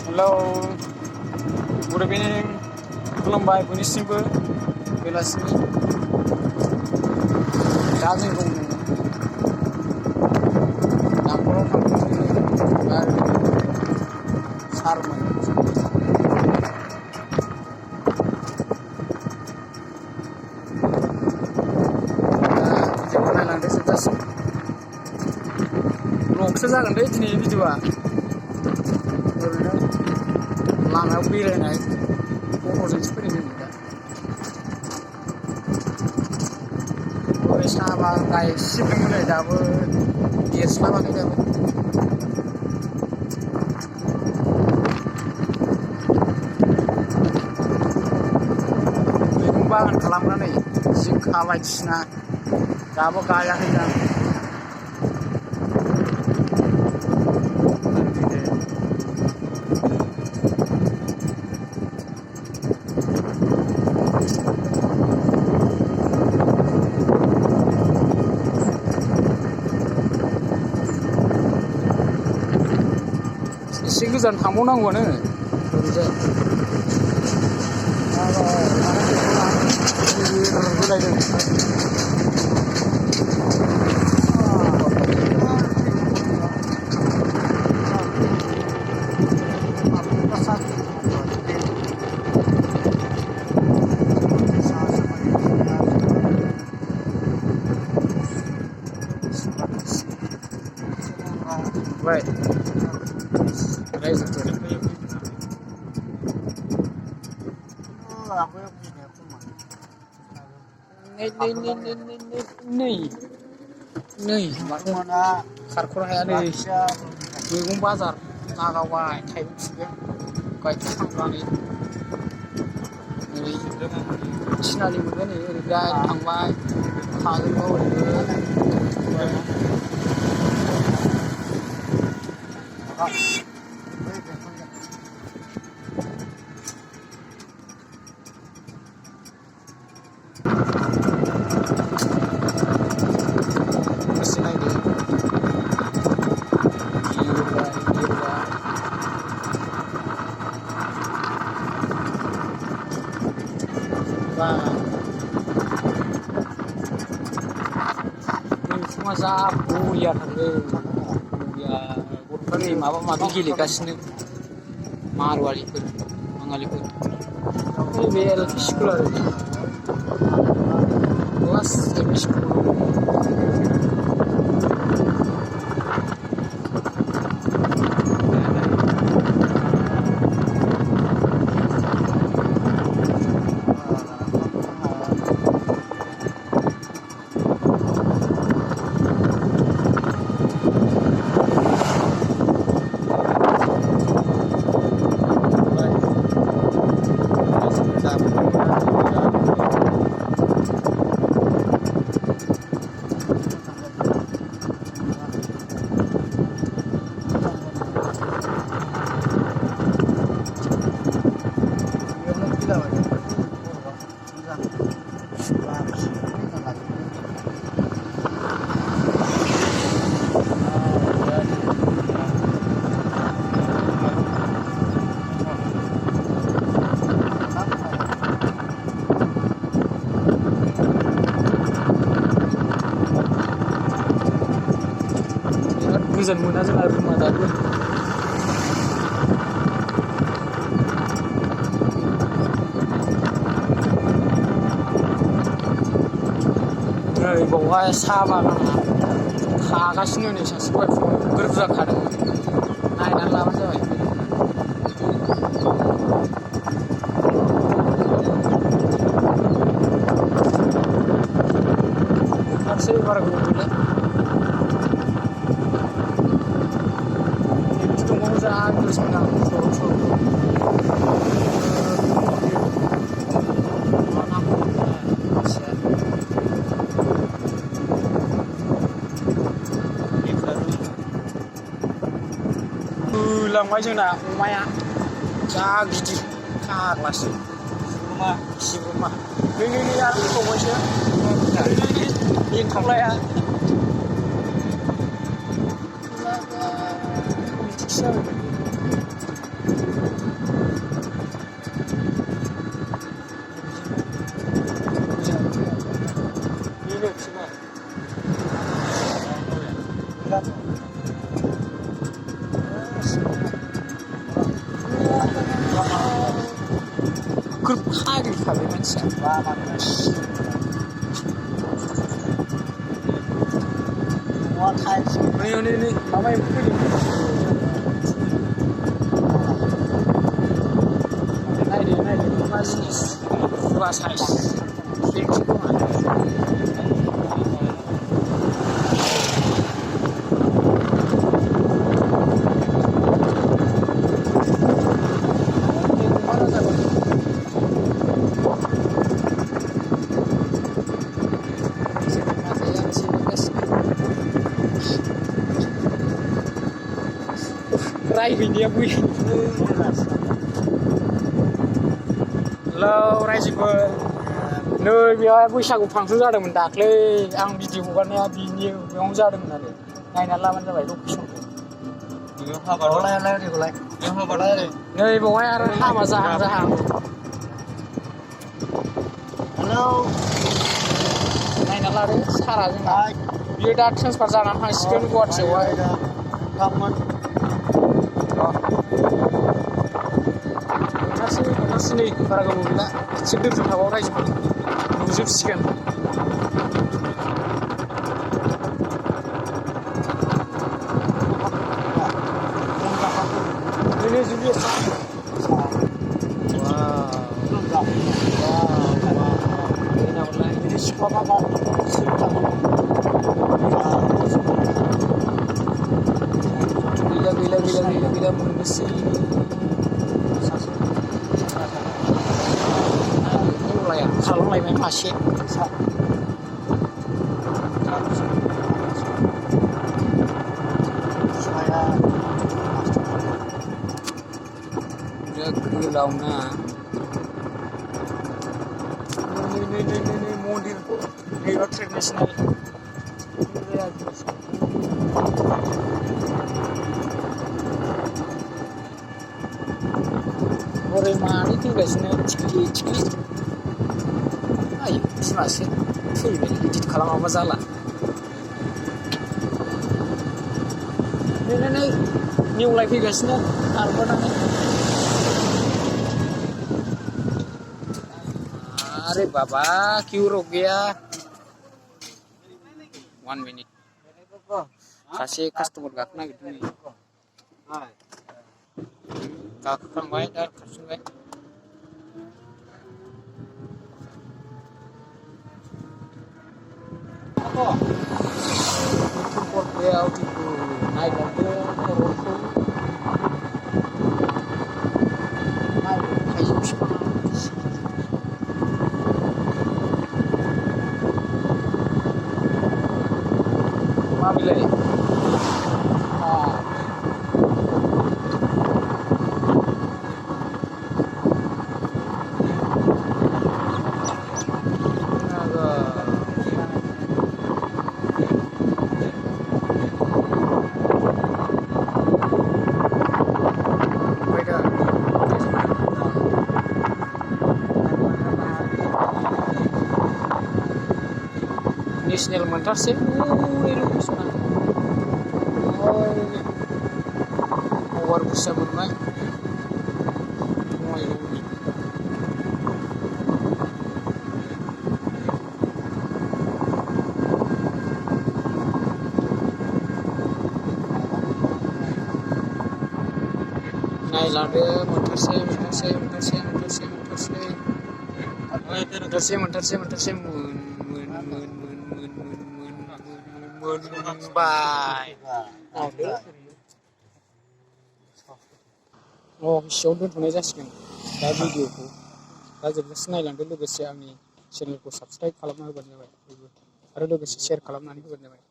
Hello, good evening, kulumnai boinicmbw belacni. दा जों दङ नाखराव थांदों आरो सारमोन भिडिअखौ नायलांदो जोबजासिम ब्लगसो जागोन दे दिनैनि भिडिअआ ओरैनो लामायाव बेरायनाय गथ'जोंसो फैदों जों दा साहा बागान गायसिगोन नै दाबो देरस्लाबाखै दाबो मैगं बागान खालामनानै जिंखा बायदिसिना दाबो गायाखै दां एसे गोजान थांबावनांगौआनो ओरैजाय होलायदों right. Nei mana karkor haya nei मैगं बाजार लागावबाय थाइगं थिगं गायथ'खांनानै ओरै थिनालि मोनबाय नै ओरै दा थांबाय काजलगाव जा बरिया थांदों बरिया गथ'फ्रा नै माबा माबि गेलेगासिनो मारवारिफोर बाङालिफोर बे एलपि स्कुल आरो क्लास एलपि स्कुल गोजोन मोना जोंहा रुमा दाबो नै बावहाय साहा बागाना खागासिनो नै सासे गथ'आ बुरजा खादों नायनानै लाबानो जाबाय फारसे बारा गोबाव गैला जा गोसो मोजां सर' सर' लांबाय जोंना अमाया जा गिदिर फाग्लासो सिबुरमा नै आरो दंबायसो एंखावलाया ग्रुप खाग्रिखाबाय मानसिया नै माबा एम्फौ फैदों नायदो मा जिनिस गुवा साइज बेखौ खोमा रायहैनाया बै हेलौ रायजोफोर नै बेवहाय बैसागु फांसन जादोंमोन दाख्लै आं भिडिअ हगारनाया बेयावनो जादोंमोन आरो नायनानै लाबानो जाबाय लकेसनखौ नै बेवहाय आरो हाबा जाहां हेलौ नायना लादो सारा जोंना बियो दा ट्रेन्सफार जानानै थांसिगोन गुवाहाटियावहाय मोनथारसै नै बारा गोबाव गैला एसे दोनथ' थाबाव रायजोफोर नुजोबसिगोन नै जुलि gila moनोसै लाया खालामलायबाय मासे गोलावना नै मन्दिर बेयो ट्रेडिसनेल बोरै मानै फैगासिनो थिख्लि आयो बिमासो फैबाय इदिट खालामाबा जाला नै नेवलाय फैगासिनो खारबोनानै अरे बाबा क्यों रुक गया 1 मिनिट सासे कास्टमार गाखोनो नागिरदों नै गाखोखांबाय दा खारफिनबाय बेयाव नायलांदो खर'खौ थाइजौ बिफाङा मा बिलाइ नेसनेल मोनथारसै लकेसना ओवारब्रिजआ मोनबाय नायलांदो मोनथारसै मोनबाय एसेयाव दोनथ'नाय जासिगोन दा भिडिअखौ दा जोबजासिम नायलांदो लोगोसे आंनि चेनेलखौ साबस्क्राइब खालामना होबानो जाबाय आरो लोगोसे शेयार खालामनानै होबानो जाबाय